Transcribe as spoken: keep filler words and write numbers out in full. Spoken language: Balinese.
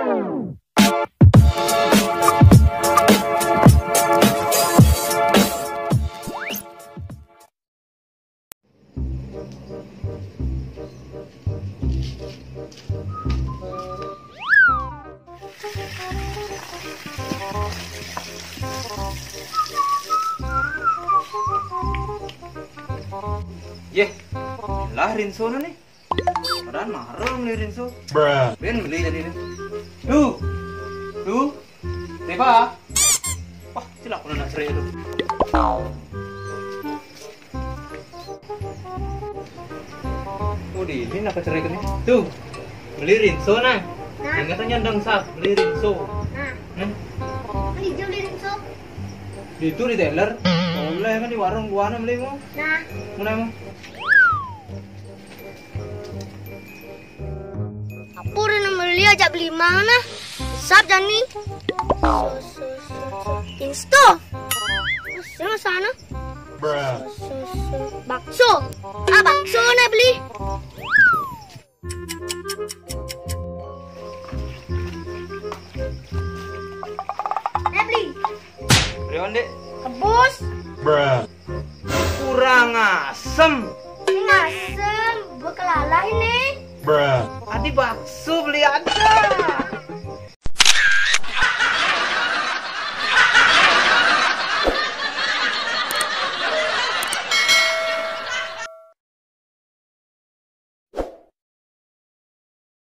Yeh, lah Rinso na nih. Padahal mahal beli Rinso. Ben beli tadi nih. Tuh, tuh, tiba. Wah, cilak pun anak cerai tuh. Oh, di ini nak cerai nih. Tuh, beli Rinso nah. Nah. Ingat aja dong, Sab, beli Rinso. Nah. Nah. Beli jauh beli Rinso. Itu di teller. Boleh kan di warung gua na beli mu. Nah. Mana mu? Apa orang nak beli, ajak beli mana? Sab jani. Insto. Terus sana. Bakso. Ah, bakso nak beli. Nak beli. Beli apa, Dek? Kebus. Kurang asem. Ini asem, bekelalah ini. Adi bakso beli adi.